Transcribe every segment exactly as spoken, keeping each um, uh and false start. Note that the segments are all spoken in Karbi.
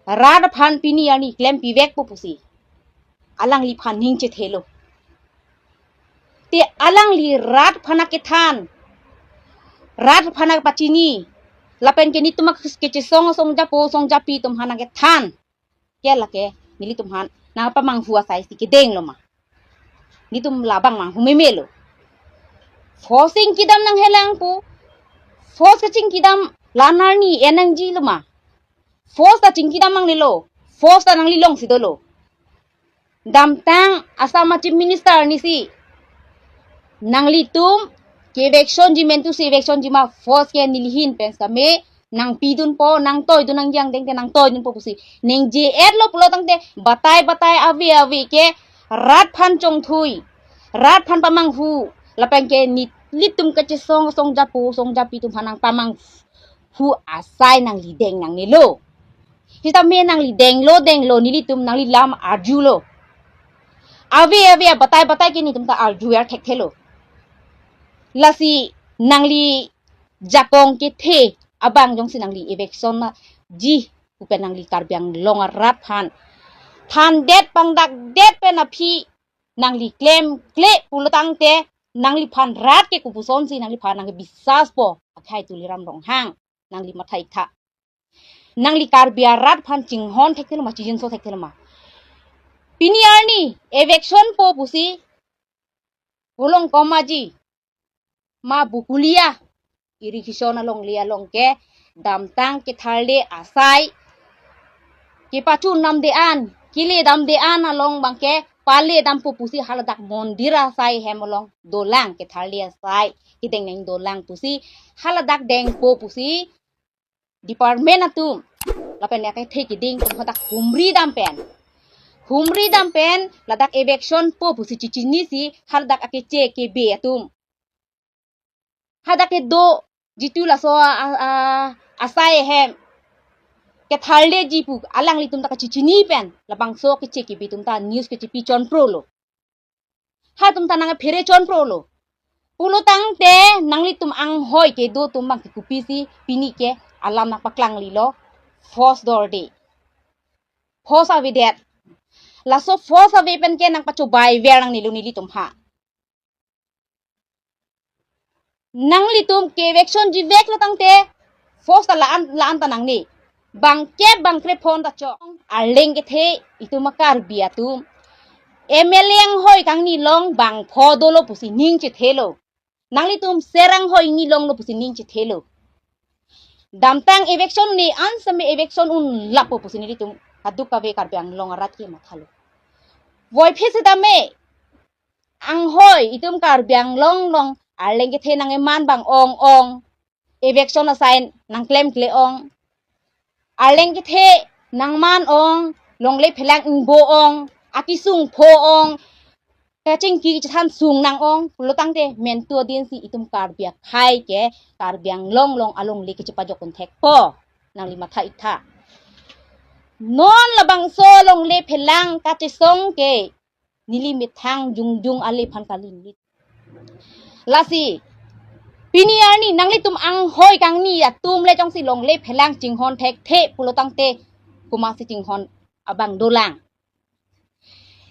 rat aphan pini arni klempi vekpo pusi alangliphan ning chethelo. Te alangli rat aphan akethan, rat aphan akepachini, lapen ke netum kechesong asong japo asong japi atum aphan akethan ke lake nelitum aphan nangpamanghu asai si kedenglo ma? Netum labang manghu memelo. Force kachingkidam nanghelang pu. Force kachingkidam la-an arni en nangjilo ma? Force ta chingkidam nangnelo. Force ta nangli alongsi dolo. Damtang Assam a Chief Minister arnisi nanglitum ke-evectionji, mentu si evectionji ma, force ke nelihin pen sitame nangpidunpo, nangtoidun, nangji angdeng te nangtoidunpo pusi ningje-etlo pulo tangte batai batai ave ave ke rat aphan chongthui, rat aphan pamanghu, lapen ke nelitum kechesong asong japo asong japi atum aphan nangpamanghu asai nangli deng nangnelo. Sitame nangli denglo denglo, nelitum nangli lam arjulo. Ave ave abatai batai ke netum ta arju er thekthelo. Lasi nangli jakong kethe abang jongsi nangli eviction nangji pu pen nangli Karbi Anglong arat aphan thandet pangdakdet pen aphi nangli klemkle pulo tangte nangliphan rat ke kopusonsi nangliphan nangkebisaspo, akhai Tuliram Ronghang, nangli matha-ik tha. Nangli Karbi arat aphan chinghon thekthelo ma, chijinso thekthelo ma? Pini arni evictionpo pusi Holong Komaji ma Bokolia irrigation alongle along ke damtang ketharle asai, kepachun damde-an, kele damde-an along abang ke pale dampo pusi haladak mondir asai hem along dolang, ketharle asai kedeng nangji dolang pusi haladak dengpo pusi department atum lapen akethe keding atum hadak humri dam pen, humri dam pen ladak evictionpo pusi chichinisi haladak akeche kebe atum, hadak kedo jitu laso a, a, asai ahem ketharleji pu alanglitum ta kachichini pen labangso keche kebe atum ta news kechepi chonprolo. Halatum ta nangphere chonprolo. Pulo tangte nanglitum anghoi kedo atum abang ke kopisi pini ke alam nangpaklanglelo? Force dorde, force avedet. Laso force ave pen ke nangpachobai ver nangnelo nelitum ha. Nanglitum ke evictionji veklo tangte force ta la-an la-an ta nangne. Bangkep bangkre phone ta chok. Arleng kethe itum a Karbi atum M L A anghoi kangni along bangpho dolo pusi ning chethelo. Nanglitum ser anghoi ni longlo pusi ning chethelo. Damtang eviction ne an sitame eviction unlappo pusi nelitum kaduk kave Karbi Anglong arat ke mathalo. Voiphit sitame anghoi itum Karbi Anglong along arleng kethe nang-eman abang ong-ong, eviction asai nangklemkle ong, arleng kethe nangman ong, longle phelang ingbo ong, akesung pho ong, kachingki kachethan sung nang ong pulo tangte mentu adinsi itum Karbi akhai ke Karbi Anglong along alongle kechepajok un thekpo, nangli matha-ik tha. Non labangso longle phelang kachesong ke neli methang jongjong ale aphan kali neli. Lasi pini arni nanglitum anghoi kangni atum le jongsi longle phelang chinghon thekthe pulo tangte komatsi chinghon abang dolang?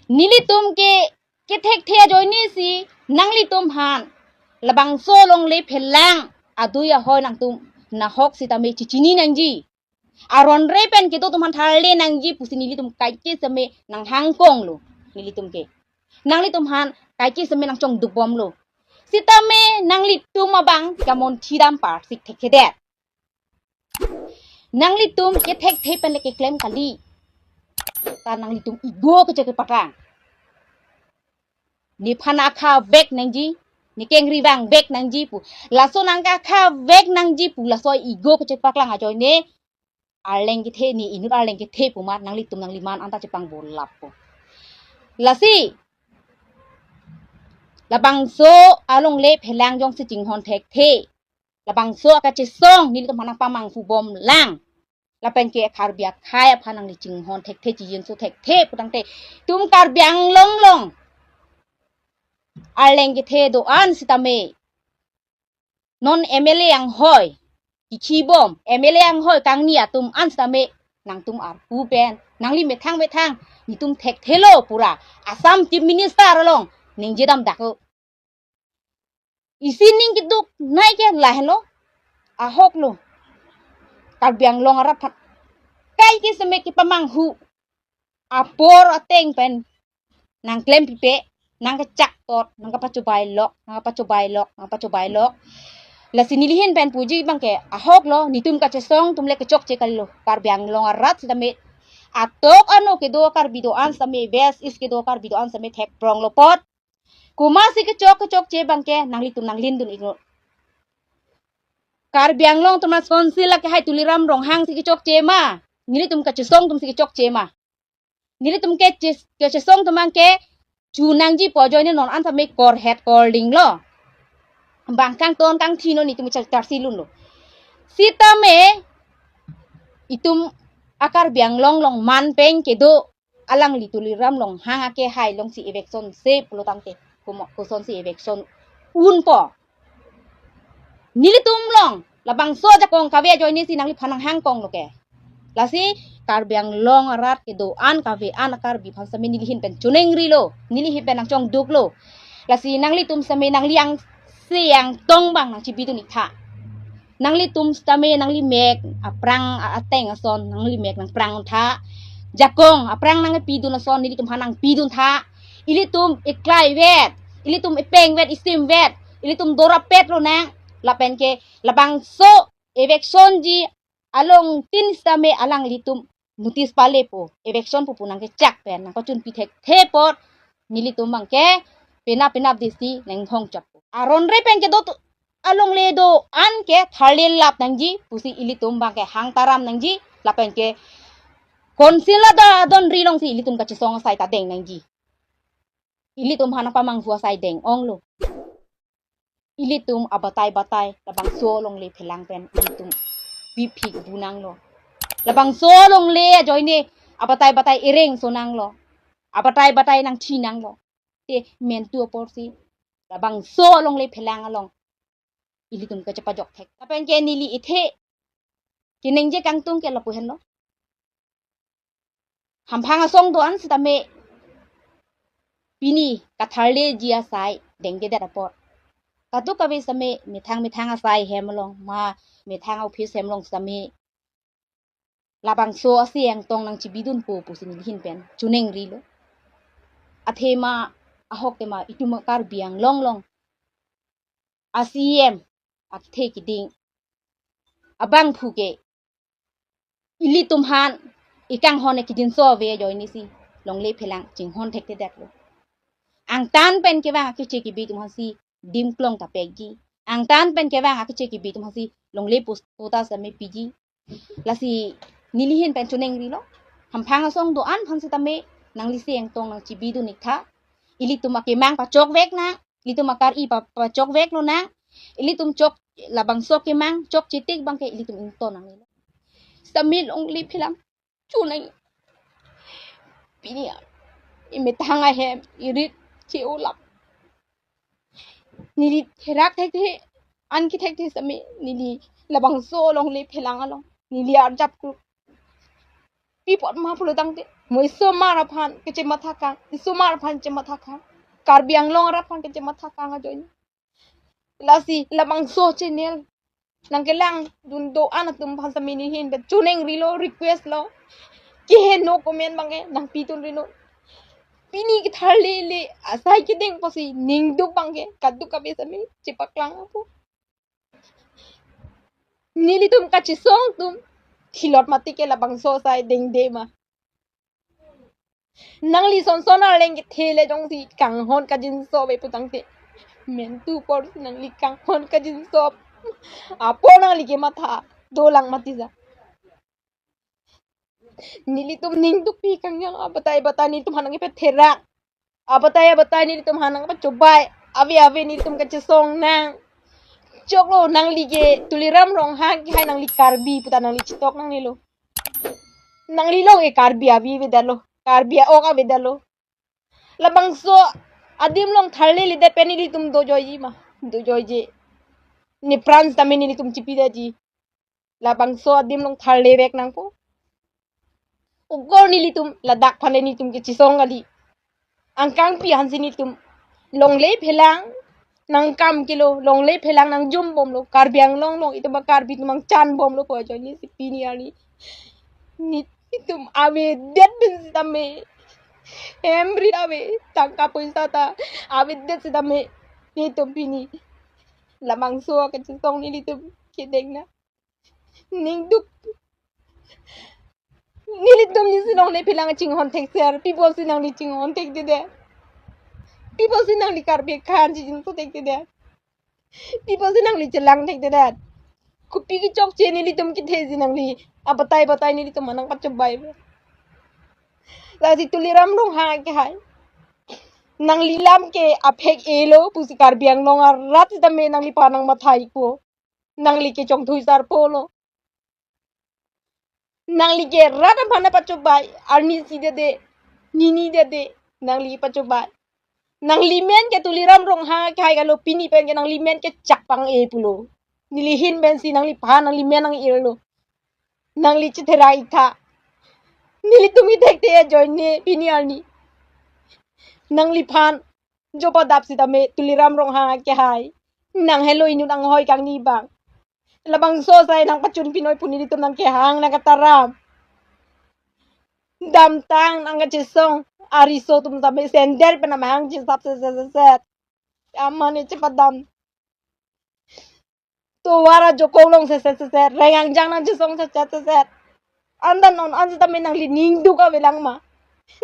Nelitum ke kethekthe ajoinesi nanglitum aphan labangso longle phelang adui ahoi nangtum nahok sitame chichini nangji. Aron re pen kedo atum aphan tharle nangji pusi nelitum kaike sitame nanghangkonglo nelitum ke. Nanglitum aphan kaike sitame nangchongdukbomlo. Sitame nanglitum abang kamonthi dam parsik thekthedet. Nanglitum kethekthe pen le keklem kali. Ta nanglitum ego kechepaklang. Nephan akha vek nangji, ne kengri vang vek nangji pu. Laso nangkakha vek nangji pu laso ego kechepaklang ajoine arleng kethe, ne inut arleng kethe pu amat nanglitum nangliman anta chepangbolappo. Lasi labangso alongle phelang jongsi chinghon thekthe, labangso akachesong nelitum aphan nangpamanghu bomlang. Lapen ke Karbi akhai aphan nangli chinghon thekthe, chijinso thekthe pu tangte itum Karbi Anglong along arleng kethe do-an sitame non M L A anghoi kikhibom, M L A anghoi kangni atum an sitame nangtum arpu pen, nangli methang methang, netum thekthelo pura, Assam Chief Minister along ningje damdaklo. Isi ning keduknei ke lahenlo, ahoklo. Karbi Anglong arat aphan kaike seme kepamanghu apor ateng pen nangklem pipe, nangkechak tot, nangkapachobai lok, nangkapachobai lok, nangkapachobai lok. Lasi nelihin pen puji abangke ahoklo, netum kachesong atum le kechokche kalilo. Karbi Anglong arat sitame, atok ano kedo Karbi do-an sitame, West East kedo Karbi do-an sitame thekpronglo apot, komatsi kechok kechokche abangke nanglitum nanglindun-iknon. Karbi Anglong Autonomous Council akehai Tuliram Ronghang si kechokche ma, nelitum kachesong atum si kechokche ma? Nelitum ke ches-, kachesong atum abangke chunangji pu ajoine non an sitame korhet kordinglo. Bang kangton kangthi non netum cha-, charsi lunlo. Sitame itum a-Karbi Anglong along man pen kedo alangli Tuliram Ronghang akehai alongsi eviction se pulo tangte, komo-, kosonsi eviction unpo? Nelitum along labangso ajakong kave ajoine si nangliphan nanghangkonglo ke. Lasi Karbi Anglong arat kedo-an kave-an a-Karbi aphan sitame nelihin pen choningrilo, nelihin pen nangchongduklo. Lasi nanglitum sitame nangli angse angtong abang nangchibidun-iktha. Nanglitum sitame nangli mek aphrang a-, ateng ason, nangli mek nangprang-untha. Jakong aphrang nangpidun ason nelitum aphan nangpiduntha. Ilitum iklai vet, ilitum ipeng vet, isim vet, ilitum dorapet lonang, lapen ke labangso evictionji along tin sitame alanglitum notice palepo, eviction pupu nangkechak pen nangkachunpi thekthe apot, nelitum abangke penap penapdesi nanghongchotpo. Aron re pen kedo tu-, alongle do-an ke tharle lap nangji pusi ilitum abangke hang taram nangji, lapen ke council adon adon ri alongsi ilitum kachesong asai ta deng nangji. Ilitum aphan nangpamanghu asai deng-onglo. Ilitum abatai batai labangso alongle phelang pen ilitum biphik bu nanglo. Labangso alongle ajoine abatai batai ereng so nanglo. Abatai batai nangthi nanglo. Te mentu aporsi labangso alongle phelang along ilitum kachepajok thek. Lapen ke neli ithe keningje kangtung ke lapu henlo. Hamphang asong do-an sitame pini katharleji asai dengdedet apot, kadokave sitame methang methang asai hem along ma methang office hem along sitame labangso ase angtong nangchibidunpo pusi nelihin pen choningrilo. Athema ahok tema itum Karbi Anglong along a-C E M akthe kiding abangphu ke ilitum aphan ikanghon kejinso ave ajoinesi longle phelang chinghon thekthedetlo. Angtan pen kevang akeche kebi atum aphansi dimklong ta pekji. Angtan pen kevang akeche kebi atum aphansi longle pos-, pota sitame piji. Lasi nelihin pen choningrilo. Hamphang asong do-an aphan sitame nangli ase angtong nangchibidun-iktha. Ilitum akemang pachokvek nang, ilitum akari pa-, pachokvek lonang, ilitum chok labangso kemang chokche tik abangke ilitum ington nangnelo. Sitame longle phelang chonang. Pini a, imethang ahem irit che-olap. Neli therak thekthe, anke thekthe sitame neli labangso longle phelang along neli arjap kru. Pi apot ma pulo tangte, mo isomar aphan kachematha kang, isomar aphan chematha kang, Karbi Anglong arat aphan kachematha kang ajoine. Lasi labangso channel nangkelangdun do-an atum aphan sitame nelihin pen choningrilo, request lo. Keheno comment abangke nangpidunrinon. Pini ketharlele asai kedeng apotsi ningduk abangke kadokave sitame chepaklang apo. Nelitum kachesong atum thilot mati ke labangso asai dengde ma. Nangli sonson arleng kethe le jongsi kanghon kajinso ave putangte, mentu apor nangli kanghon kajinso apor nangli kematha dolang mati ja. Nelitum ningdukpi kangjang abatai batai nelitum aphan nangkepatherak. Abatai abatai nelitum aphan nangpachobai. Ave ave nelitum kachesong nang. Choklo, nangli ke Tuliram Ronghang kehai nangli Karbi puta nangli chetok nangnelo. Nangli along ke Karbi avi avedetlo. Karbi a-ok avedetlo. Labangso adim along tharleledet pen nelitum dojoiji ma? Dojoije. Nepran sitame nelitum chipidetji. Labangso adim along tharlevek nangpo. Kor nelitum ladak aphan le nelitum kechesong kali. Angkangpi aphansi nelitum longle phelang nangkam kelo, longle phelang nangjum bomlo. Karbi Anglong along itum a Karbi atum nangchan bomlo pu ajoine si pini arni nelitum avedet pen sitame, hem rit ave, tangka poisa ta avedet sitame, nelitum pini labangso akachesong nelitum kedeng na. Ningduk. Nelitum nisi longle phelang chinghon thekser, pi apotsi nangli chinghon thekthedet? Pi apotsi nangli Karbi akhei chinghon thekthedet? Pi apotsi nangli chelang thekthedet? Kopi kechokche nelitum kethe si nangli abatai batai nelitum aphan nangpachobai? Lasi Tuliram Ronghang akehai, nangli lam ke aphek-e lo pusi Karbi Anglong arat sitame nangliphan nangmathaiko. Nangli ke chongthui sarpo lo. Nangli ke rat aphan pachobai, arnisi dede, nini dede, nangli pachobai. Nangli men ke Tuliram Ronghang akehai kalo, pini pen ke nangli men ke chakpang-e pulo. Neli ahin pensi nangliphan nangli men nang-irlo. Nangli chetherak-ik tha. Nelitum ithek te ajoine pini arni nangliphan jopa dap sitame Tuliram Ronghang akehai, nang helo inut anghoi kangni abang. Labangso asai nangpachun pinoi pu nelitum nangkehang nangkataram. Damtang nangkachesong ariso atum tame sandal pen amahang chesap set set set set. Amane chepadam tovar ajokhong along set set set set, reng angjang nangchesong set set set set. Anta non an sitame nangli ningduk avelang ma?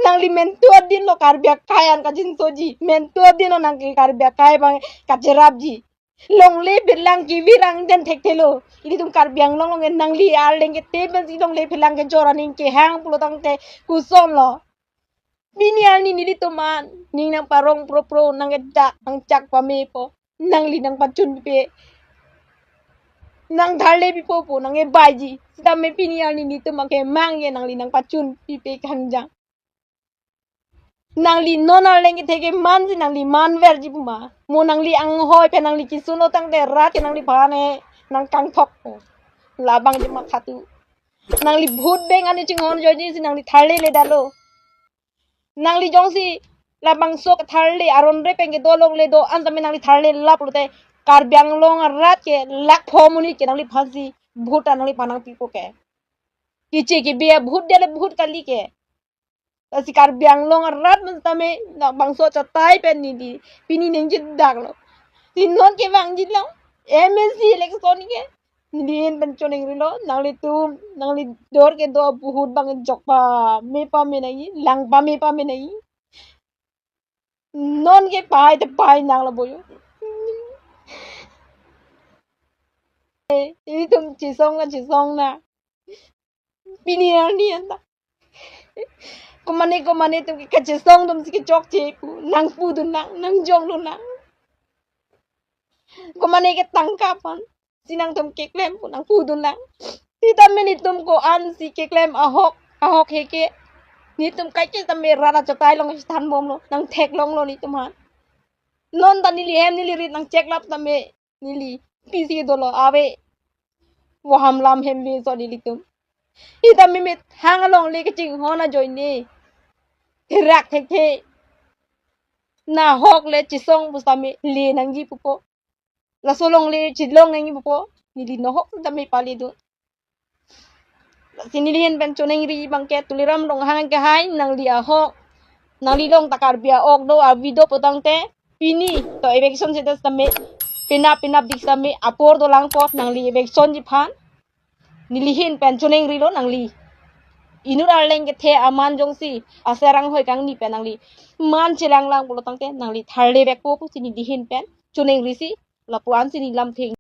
Nangli mentu adin lo Karbi akhei an kachinsoji, mentu adin lo nang ke Karbi akhei abang kacherapji. Longle phelang kevir angden thekthelo. Ilitum Karbi Anglong along nangli arleng kethe pensi longle phelang kejor aning kehang pulo tangte koson lo? Pini arni nelitum an ning nangparong propro, nangkejak nangchak pamepo, nangli nangpachunpipe, nangtharle pipo pu nang-ebaiji. Sitame pini arni nelitum akemang ke nangli nangpachunpipe kangjang. Nangli non arleng kethe kemansi nangli manverji puma? Mo nangli anghoi pen nangli kesun lo tangte rat ke nangliphan nangkangthok. Labang je makhatu. Nangli vote bank ani chinghon ajoine si nangli tharleledetlo. Nangli jongsi labangso ketharle aron re pen kedo longle do an tame nangli tharle laplote, Karbi Anglong arat ke lakh pho monit ke nangliphansi vote an nangliphan nangpipo ke? Keche kebe a-vote dele vote kali ke. Lasi Karbi Anglong arat men tame labangso achatai pen neli pini ningje daklo. Si non kevangji lo M A C election ke. Neli ahin pen choningrilo, nanglitum, nangli dor kedo a-vote abang jok pame pame nangji, lang pame pame nangji. Non ke pai te pai nang lo boyo. Eh, ilitum chesong kachesong na. Pini arni anta komane komane atum ke kachesong atum si kechokche pu nangpudun nang, nangjongdun nang. Komane ke tangka aphansi nangtum keklem pu nangpudun nang. Sitame nelitum ko-ansi keklem ahok, ahok heke. Nelitum kaike tame rat achatai along chethan bomlo, nangtheklonglo nelitum aphan. Non ta neli hem neli rit nangcheklap tame neli pisi dolo ave. Voham lam hem ve so nelitum. Sitame methang alongle kachinghon ajoine therak thekthe. Nahok le chesong pusitame le nangji pupo. Laso alongle chelong nangji pupo. Neli nahok tame paledun. Lasi neli ahin pen choningri abang ke Tuliram Ronghang akehai, nangli ahok, nangli along ta Karbi a-ok do, avi do putangte, pini to eviction seta sitame, penap penapdik sitame apor dolang apot nangli evictionji aphan neli ahin pen choningrilo. Nangli inut arleng kethe aman jongsi aser anghoi kangni pen nangli man chelanglang pulo tangte nangli tharlevekpo pusi neli ahin pen choningrisi lapu-ansi neli lamtheng